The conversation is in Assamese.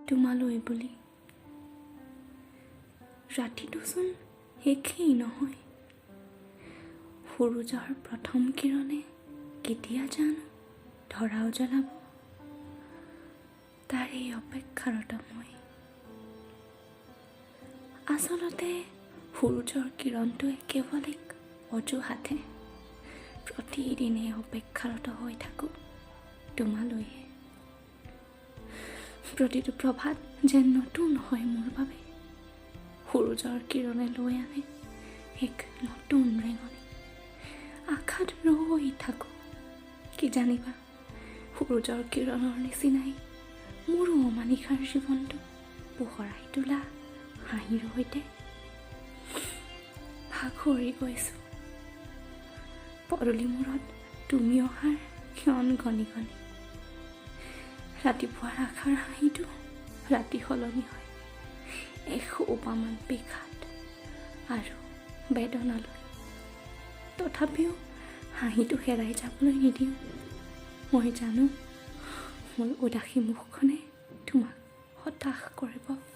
তোমালৈ বুলি। ৰাতিটোচোন শেষেই নহয়। সূৰুযৰ প্ৰথম কিৰণে কেতিয়া জানো ধৰাও জ্বলাব, তাৰেই অপেক্ষাৰত মই। আচলতে সূৰুযৰ কিৰণটোৱে কেৱল এক অজুহাতহে। প্ৰতিদিনে অপেক্ষাৰত হৈ থাকোঁ তোমালৈহে। প্ৰতিটো প্ৰভাত যেন নতুন হয় মোৰ বাবে। সূৰুযৰ কিৰণে লৈ আনে এক নতুন ৰেঙনি। আশাত ৰৈ থাকোঁ, কি জানিবা সূৰুযৰ কিৰণৰ নিচিনাই মোৰো অমানিশাৰ জীৱনটো পোহৰাই তোলা হাঁহিৰ সৈতে। ভাগৰি গৈছোঁ পদূলি মূৰত তুমি অহাৰ ক্ষণ গণি গণি। ৰাতিপুৱাৰ আশাৰ হাঁহিটো ৰাতি সলনি হয় এসোপামান বিষাদ আৰু বেদনালৈ। তথাপিও হাঁহিটো হেৰাই যাবলৈ নিদিওঁ। মই জানো মোৰ উদাসী মুখখনে তোমাক হতাশ কৰিব।